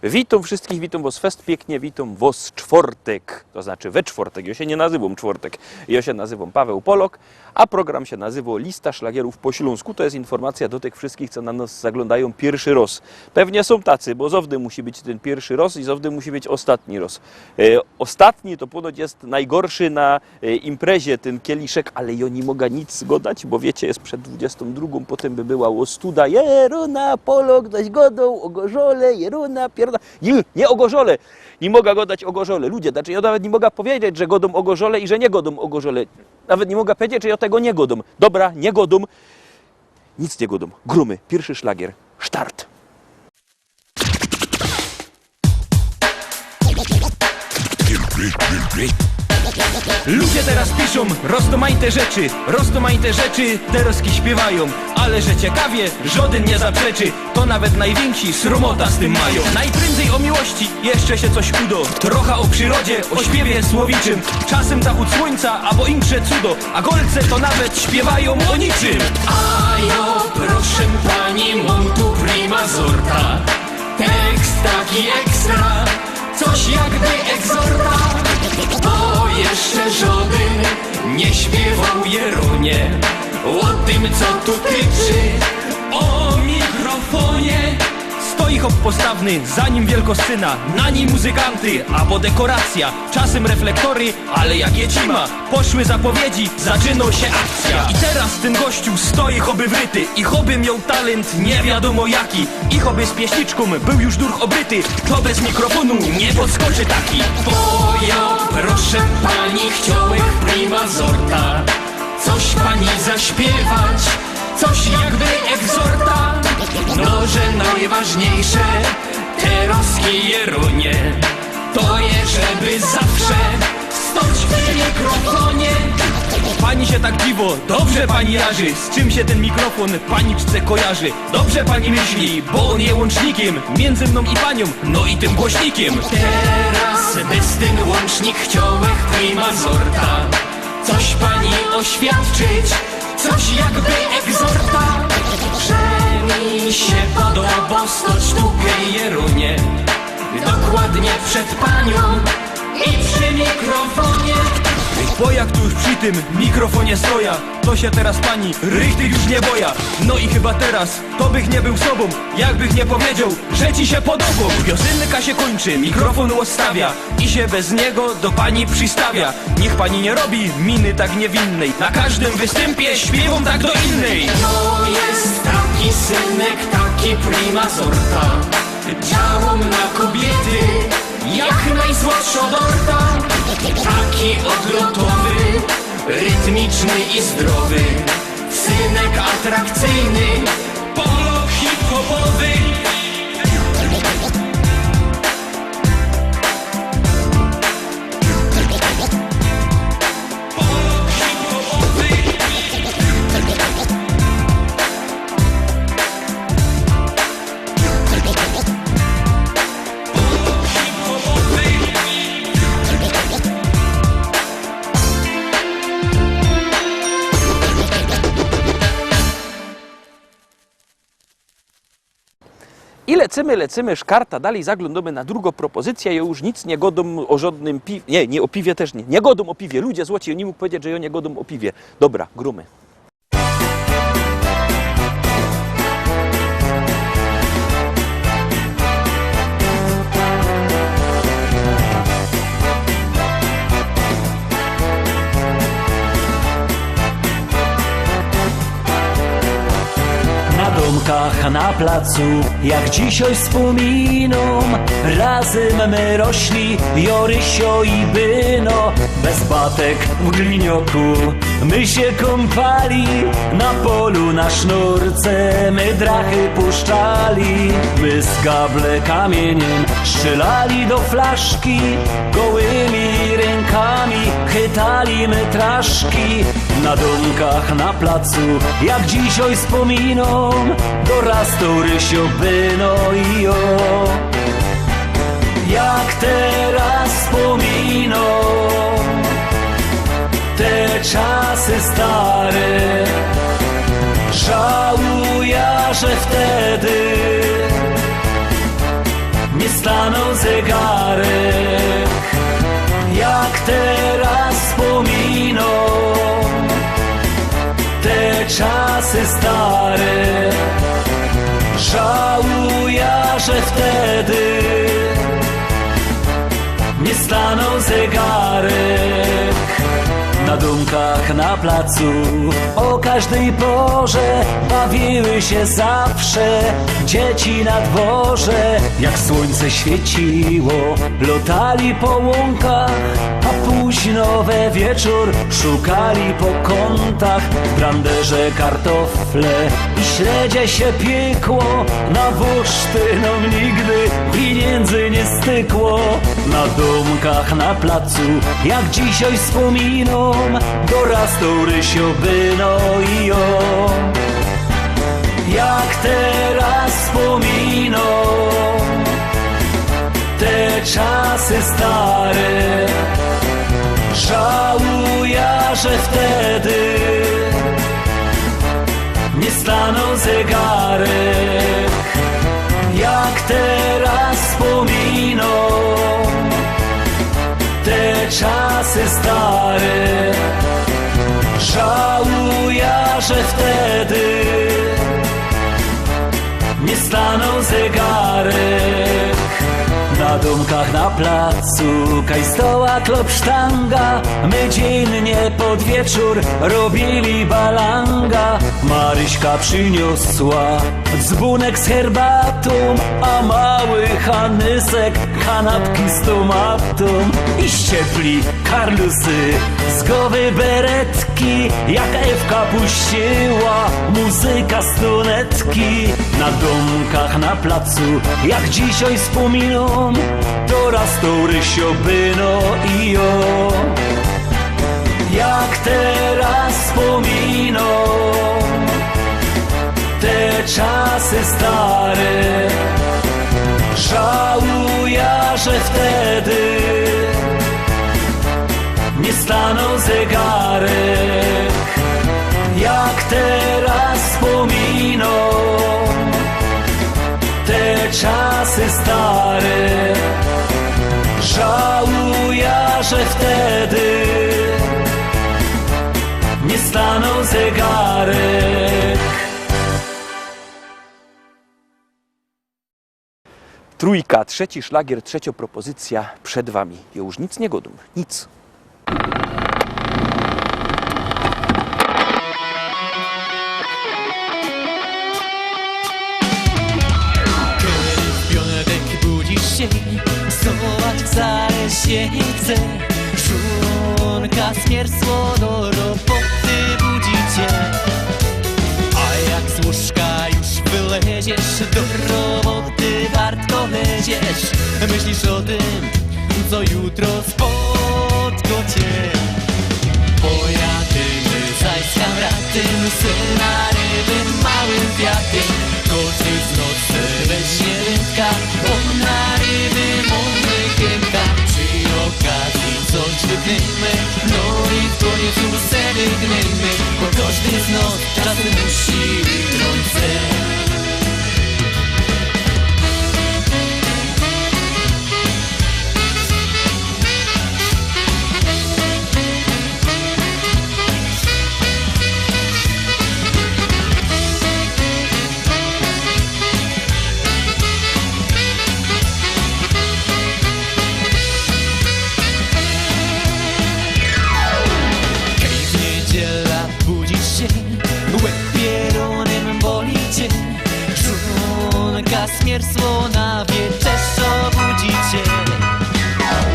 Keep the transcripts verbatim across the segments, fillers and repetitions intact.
Witōm wszyjskich, witōm wos fest piyknie, witōm wos czwortek, to znaczy we czwortek. Jŏ sie niy nazywōm Czwortek, jŏ sie nazywōm Paweł Polok, a program sie nazywo Lista szlagierōw po ślōnsku. To je informacyjŏ do tych wszyjskich, co na nŏs zaglōndajōm piyrszy rŏz. Pewnie sōm tacy, bo zŏwdy musi być tyn piyrszy rŏz i zŏwdy musi być ôstatni rŏz. E, ôstatni to pōnoć je nojgorszy na e, imprezie tyn kieliszek, ale jŏ niy moga nic gŏdać, bo wiycie, je przed dwudziestōm drugōm, potym by była ôstuda. Jerōna, Polok, coś gŏdōł ô gorzole, Jerōna, pierda-, niy, niy ô gorzole. Niy moga gŏdać ô gorzole. Ludzie, znaczy, jŏ nawet niy moga pedzieć, że gŏdōm ô gorzole i że niy gŏdōm ô gorzole. Nawet niy moga pedzieć, że jŏ tego niy gŏdōm. Dobra, niy gŏdōm. Nic niy gŏdōm. Grōmy. Piyrszy szlagier. Start. Ludzie teroz piszōm roztōmajte rzeczy, roztōmajte rzeczy teroz śpiywajōm, ale że ciekawie, żŏdyn niy zaprzeczy, to nawet nojwiynkszy srōmota z tym majōm. Nojpryndzij ô miłości jeszcze sie coś udŏ, trocha ô przirodzie, ô śpiewie słowiczym, czasym zachōd słōńca abo insze cudo, a golce to nawet śpiywajōm ô niczym. A jŏ, proszã pani, mōm tu prima zorta. Tekst taki ekstra, coś jakby egzorta. Bo jeszcze żŏdyn niy śpiywoł, Jerōnie, ô tym, co tu tyczy, ô mikrofōnie. Stoi chop postawny, za nim wielko scena, na nij muzykanty abo dekoracyjŏ, czasym reflektory, ale jak je cima, poszły zapowiedzi, zaczynŏ sie akcyjŏ. I teroz tyn gościu stoi choby wryty i choby mioł talynt niy wiadōmo jaki. I choby z pieśniczkōm bōł już durch ôbryty, to bez mikrofōnu niy podskoczy taki. Bo jŏ, proszã pani, chciołech prima zorta coś pani zaśpiywać, coś jakby egzorta. No, że nojważniyjsze teroz, Jerōnie, to je, żeby zawsze stoć przi mikrofōnie. Pani sie tak dziwŏ, dobrze pani jarzy, z czym sie tyn mikrofōn paniczce kojarzy. Dobrze pani myśli, bo ôn je łōncznikiym miyndzy mnōm i paniōm, no i tym głośnikiym. Teroz bez tyn łōncznik chciołech prima zorta coś pani ôświadczyć, coś jakby egzorta, że mi sie podobŏ stoć tukej, Jerōnie, dokładnie przed paniōm i przi mikrofōnie. Bo jak tu już przi tym mikrofōnie stojã, to sie teroz pani richtig już niy bojã. No i chyba teroz to bych niy bōł sobōm, jakbych niy powiedzioł, że ci sie podobōm. Piosynka sie kōńczy, mikrofōn ôstawiã i sie bez niego do pani przistawia. Niych pani niy robi miny tak niywinnyj. Na kożdym wystympie śpiywōm tak do innyj. To je taki synek, taki prima zorta. Działōm na kobiyty jak nojzłodszŏ dorta. Taki ôdlotowy, rytmiczny i zdrowy. Synek atrakcyjny, Polok hip-hopowy. I lecymy, lecymy, szkarta dalij, zaglōndōmy na drugõ propozycyjõ. Jŏ już nic niy godōm ô żŏdnym pi-, niy, niy ô piwie tyż niy. Niy godōm ô piwie, ludzie złoci, niy mōg powiedzieć, że jŏ niy godōm ô piwie. Dobra, grōmy. Na dōmkach, na placu, jak dzisiej spōminōm, razym my rośli, jŏ, Rysio i Byno, bez batek w glinioku my sie kōmpali, na polu, na sznurce my drachy puszczali. My z gable kamiyniym strzelali do flaszki, gołymi rynkami chytali my traszki. Na dōmkach, na placu, jak dzisiej spōminōm, dorŏstoł Rysio, Byno i jŏ. Terŏz spōminōm te czasy stare. Żałujã, że wtedy niy stanōł zegarek. Jak terŏz spōminōm te czasy stare. Żałujã, że wtedy niy stanōł zegarek. Na dōmkach, na placu, ô kożdyj porze bawiły sie zawsze dzieci na dworze. Jak słuńce świeciło, lŏtali po łōnkach, a pōźno we wieczōr szukali po kōntach. W branderze kartofle i śledzie sie piekło, na bursztynōm nigdy piniyndy niy stykło. Na dōmkach, na placu, jak dzisiej spōminōm, dorŏstōł Rysio, Bynio i jŏ. Jak terŏz spōminōm te czasy stare. Żałujã, że wtedy niy stanōł zegarek. Jak terŏz spōminōm te czasy stare. Żałujã, że wtedy niy stanōł zegarek. Na dōmkach, na placu, kaj stoła klopsztanga, my dziynnie pod wieczōr robiyli balanga. Maryśka prziniosła dzbōnek z herbatōm, a mały Hanysek kanapki z tomatōm. I ściepli karlusy z gowy beretki, jak Ewka puściła muzyka z lunetki. Na dōmkach, na placu, jak dzisiej spōminōm, dorŏstōł Rysio, Bynio i jŏ. Jak terŏz spōminōm te czasy stare. Żałujã, że wtedy niy stanōł zegarek. Jak terŏz spōminōm te czasy stare. Żałujã, że wtedy niy stanōł zegarek. Trójka, trzeci szlagier, trzecio propozycjŏ przed wami. Jŏ już nic niy godōm. Nic. Kedy w piōnek budzisz sie, wstawać wcale sie niy chce. Żonka smierc do roboty budzi cie. A jak z łóżka już wyleziesz, do roboty wartko leziesz. Myślisz ô tym, co jutro spotko cie. Pojadymy zaś z kamratym, sy na ryby małym wiatym. Kożdy z nos se weźmie rybka, bo na ryby mōmy chybka. Przi ôkazyji coś wytnymy, no i w kōniec se wygnymy, bo kożdy z nos czasym musi utrōńć se. Kej w niydziela budzisz sie, łeb pierōnym boli cie. Żonka smierc na wieczerz budzi cie.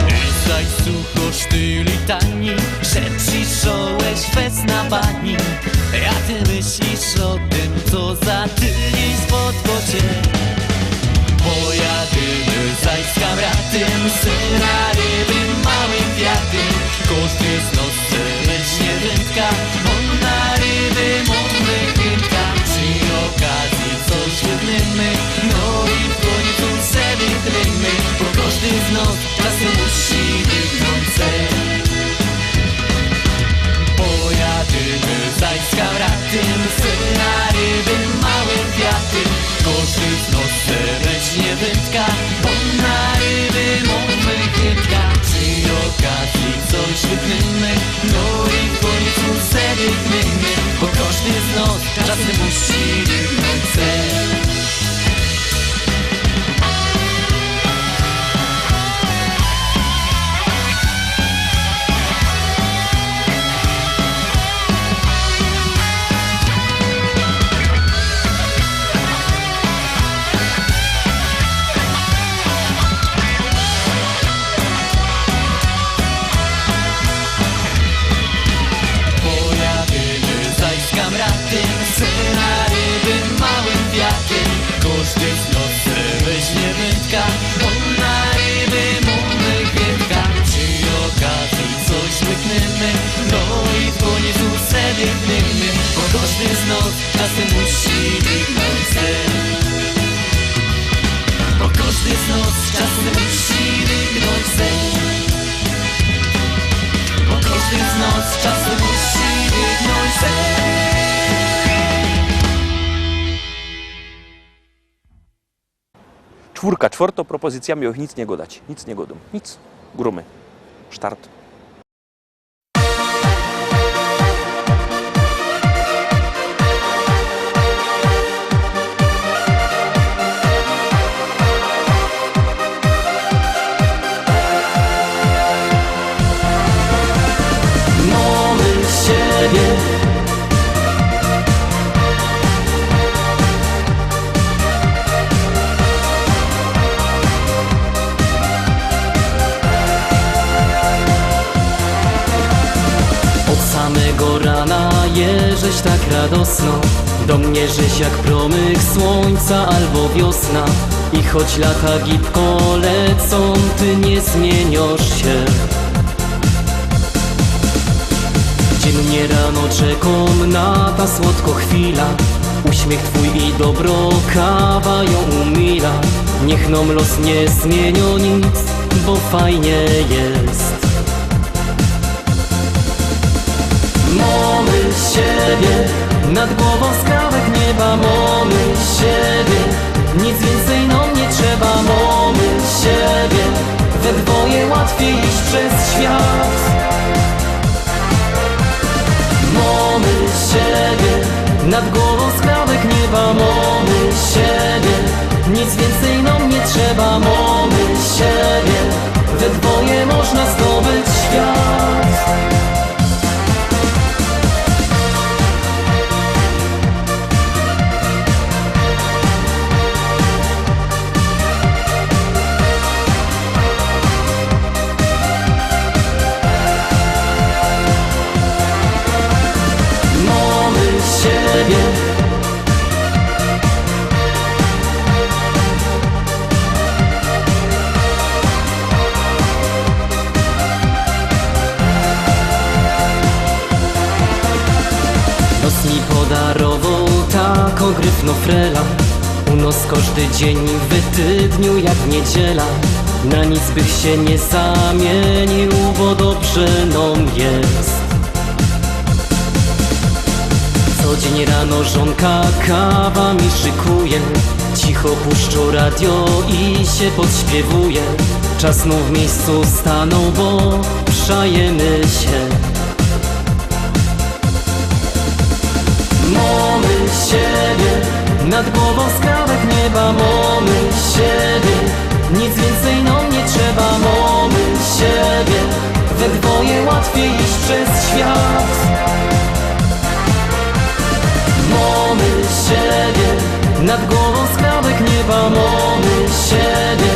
I zaś słuchosz ty litanii, że prziszołeś fest na bani. A ty myślisz ô tym, co za tydziyń spotko cie. Pojadymy zaś z kamratym, sy na ryby małym wiatym. Kożdy z nos se weźmie rybka, bo na ryby mōmy chybka. Przi ôkazyji coś wytnymy, no i w kōniec se wygnymy, bo kożdy z nos No se weźmie wędka, bo na ryby mōmy chętka. Przi ôkazyji coś łyknymy, no i w kōńcu se biegnymy, bo kożdy z nos czasym musi rygnōńc se. Pojadiymy zaś z kamratym, se na ryby małym wiatrym. Kożdy z nos se weźmie wędka, bo na ryby mōmy chętka. Przi ôkazyji coś łyknymy, no i w kōńcu se biegnymy, bo kożdy z nos czasym musi rygnōńc se. Bo kożdy z nos czasym musi rygnōńc se. Bo kożdy z nos czasym musi rygnōńc se. Czwōrka, czwŏrtŏ propozycyjŏ, miŏłech nic niy gŏdać. Nic niy gŏdōm. Nic. Grōmy. Start. Mōmy siebie. Ôd samego rana jeżeś tak radosno do mie żeś jak prōmyk słōńca abo wiosna. I choć lata gibko lecōm, ty niy zmiyniysz sie. Dziynnie rano czekōm na ta słodko chwila. Uśmiech twōj i dobrŏ kawa jŏ umila. Niych nōm los niy zmiyniyŏ nic, bo fajnie je. Mōmy siebie, nad głowōm skrawek nieba. Mōmy siebie, nic wiyncyj nōm niy trzeba. Mōmy siebie, we dwoje łatwij iś bez świat. Mōmy siebie, nad głowōm skrawek nieba. Mōmy siebie, nic wiyncyj nōm niy trzeba. Mōmy siebie, we dwoje można zdobyć świat. Mōmy siebie. Los mi podarowoł takŏ gryfnŏ frela. U nos kożdy dziyń w tydniu jak niydziela. Na nic bych sie niy zamiyniōł, bo dobrze nōm je. Co dziyń rano żōnka kawa mi szykuje. Cicho puszczōm radio i sie podśpiywuje. Czas nōm w miyjscu stanōł, bo przajymy sie. Mōmy siebie, nad głowōm skrawek nieba. Mōmy siebie, nic wiyncyj nōm niy trzeba. Mōmy siebie, we dwoje łatwij iś bez świat. Mōmy siebie, nad głowōm skrawek nieba. Mōmy siebie,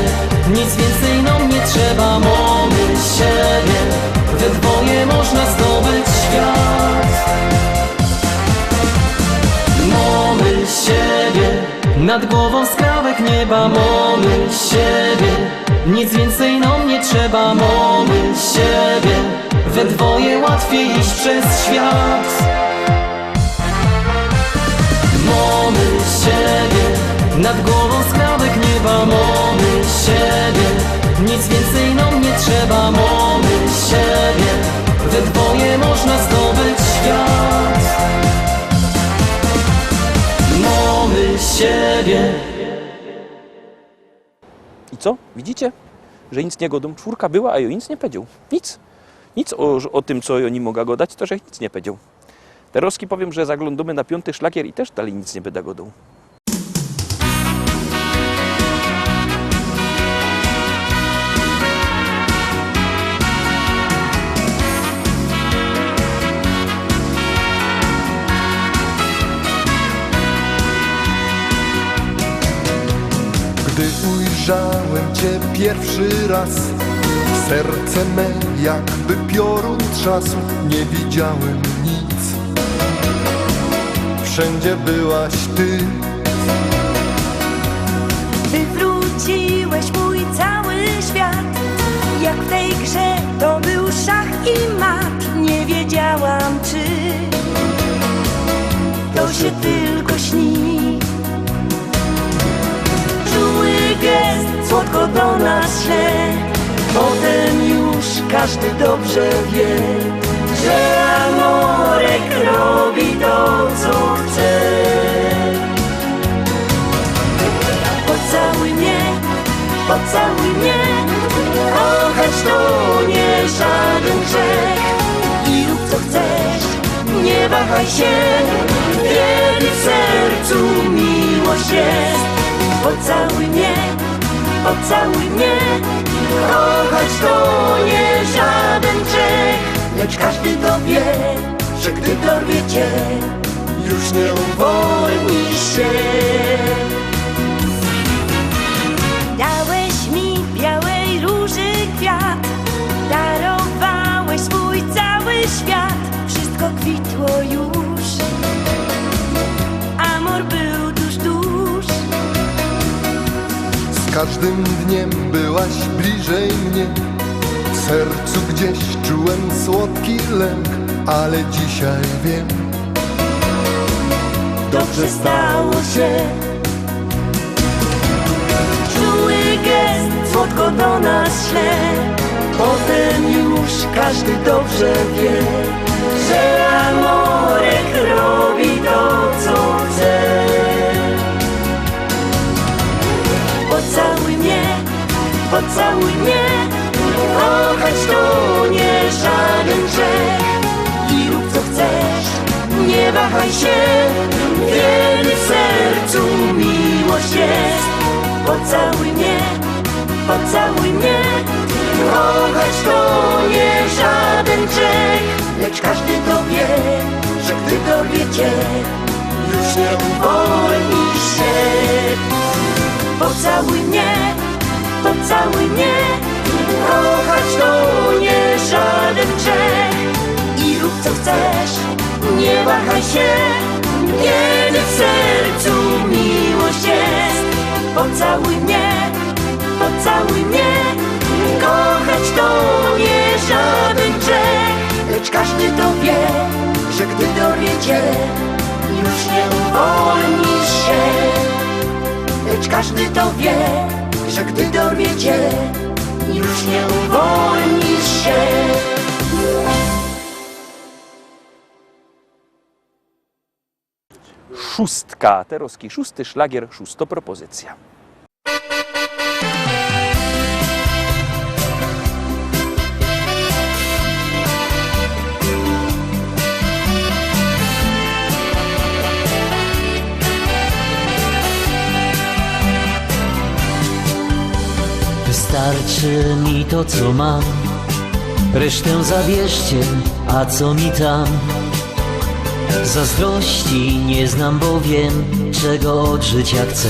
nic wiyncyj nōm niy trzeba. Mōmy siebie, we dwoje można zdobyć świat. Mōmy siebie, nad głowōm skrawek nieba. Mōmy siebie, nic wiyncyj nōm niy trzeba. Mōmy siebie, we dwoje łatwij iś bez świat. Mōmy siebie, nad głowōm skrawek nieba. Mōmy siebie, nic wiyncyj nōm niy trzeba. Mōmy siebie, we dwoje można zdobyć świat. Mōmy siebie. I co? Widzicie, że nic niy godōm? Czwōrka była, a jŏ nic niy pedzioł. Nic. Nic ô, ô tym, co jŏ niy moga godać, to że nic niy pedzioł. Terŏzki powiym, że zaglōndōmy na piōnty szlagier i tyż dalij nic niy byda godōł. Gdy ujrzałem cię pierwszy raz, serce me jakby piorun trzasł, nie widziałem nic. Wszędzie byłaś ty. Wywróciłeś mój cały świat. Jak w tej grze to był szach i mat. Nie wiedziałam, czy to się tylko śni. Czuły gest, słodko do nas szedł. Potem już każdy dobrze wie, że Amorek robi to, co chce. Pocałuj mnie, pocałuj mnie, kochać to nie żaden grzech. I rób, co chcesz, nie wahaj się, w jednym sercu miłość jest. Pocałuj mnie, pocałuj mnie, kochać to nie żaden grzech. Lecz każdy to wie, że gdy dorwie cię, już nie uwolnisz się. Dałeś mi białej róży kwiat, darowałeś swój cały świat. Wszystko kwitło już, Amor był tuż, tuż. Z każdym dniem byłaś bliżej mnie. W sercu gdzieś czułem słodki lęk, ale dzisiaj wiem, dobrze stało się. Czuły gest, słodko do nas szedł. Potem już każdy dobrze wie, że Amorek robi to, co chce. Pocałuj mnie, pocałuj mnie, kochać to nie żaden grzech. I rób, co chcesz, nie wahaj się, w jednym sercu miłość jest. Pocałuj mnie, pocałuj mnie, kochać to nie żaden grzech. Lecz każdy to wie, że gdy dorwie cię, już nie uwolnisz się. Pocałuj mnie, pocałuj mnie, kochać to nie żaden grzech. I rób, co chcesz, nie wahaj się, kiedy w sercu miłość jest. Pocałuj mnie, pocałuj mnie, kochać to nie żaden grzech. Lecz każdy to wie, że gdy dorwie cię, już nie uwolnisz się. Lecz każdy to wie, że gdy dorwie cię, już nie uwolnisz się. Szōstka, terŏzki szōsty szlagier, szōstŏ propozycyjŏ. Wystarczy mi to, co mam. Resztę zabierzcie, a co mi tam? Zazdrości nie znam, bo wiem, czego od życia chcę.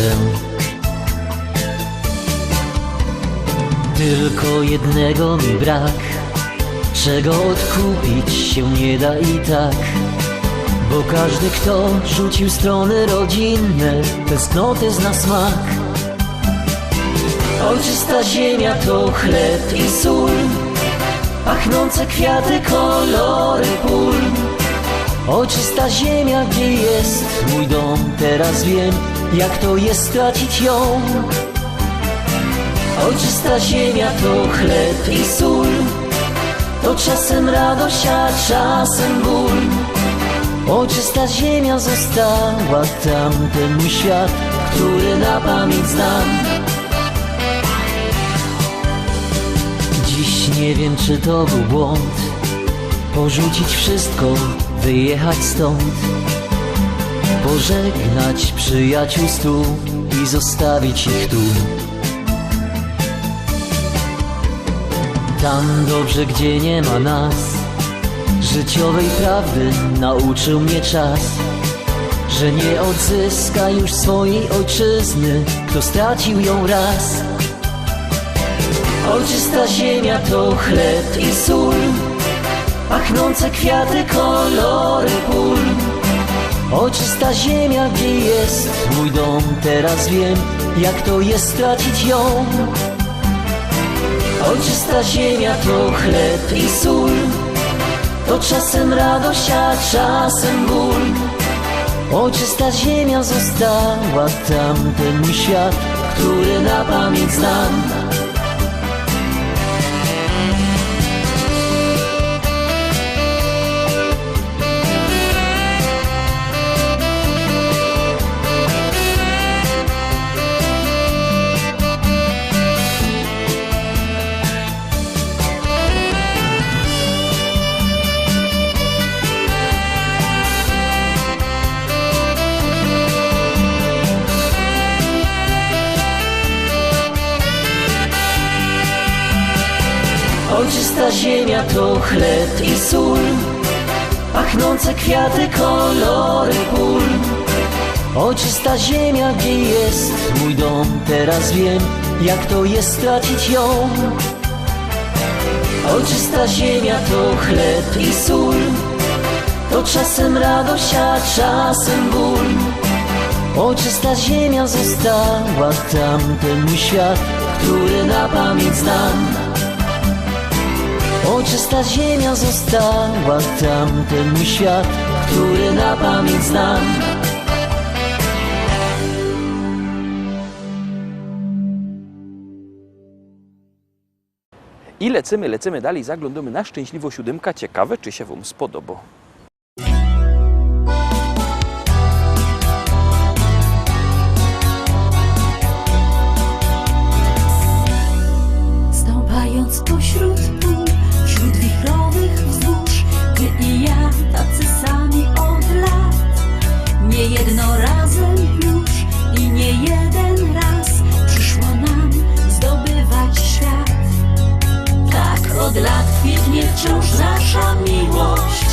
Tylko jednego mi brak, czego odkupić się nie da i tak. Bo każdy, kto rzucił strony rodzinne, tęsknoty zna smak. Ojczysta ziemia to chleb i sól, pachnące kwiaty, kolory pól. Ojczysta ziemia, gdzie jest mój dom, teraz wiem, jak to jest stracić ją. Ojczysta ziemia to chleb i sól, to czasem radość, a czasem ból. Ojczysta ziemia, została tam, ten mój świat, który na pamięć znam. Nie wiem, czy to był błąd. Porzucić wszystko, wyjechać stąd. Pożegnać przyjaciół stu i zostawić ich tu. Tam dobrze, gdzie nie ma nas. Życiowej prawdy nauczył mnie czas, że nie odzyska już swojej ojczyzny, kto stracił ją raz. Ojczysta ziemia to chleb i sól, pachnące kwiaty, kolory pól. Ojczysta ziemia, gdzie jest mój dom, teraz wiem, jak to jest stracić ją. Ojczysta ziemia to chleb i sól, to czasem radość, a czasem ból. Ojczysta ziemia, została tamten mój świat, który na pamięć znam. Ojczysta ziemia to chleb i sól, pachnące kwiaty, kolory pól. Ojczysta ziemia, gdzie jest mój dom, teraz wiem, jak to jest stracić ją. Ojczysta ziemia to chleb i sól, to czasem radość, a czasem ból. Ojczysta ziemia, została tamten mój świat, który na pamięć znam. Ojczysta ziemia, została tamten mój świat, który na pamięć znam. I lecymy, lecymy dalij, zaglōndōmy na szczynśliwŏ siōdymka. Ciekawe, czy sie wōm spodobŏ. Stąpając po środku, wśród wichrowych wzgórz, ty i ja tacy sami od lat. Nie jedno razem już i nie jeden raz przyszło nam zdobywać świat. Tak od lat kwitnie wciąż nasza miłość.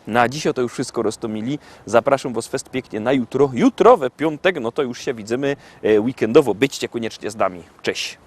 Na dzisiej to już wszystko, roztōmili. Zapraszōm wŏs fest piyknie na jutro. Jutro, we piōntek, no to już sie widzymy e, weekendowo. Bydźcie kōniecznie z nami. Cześć.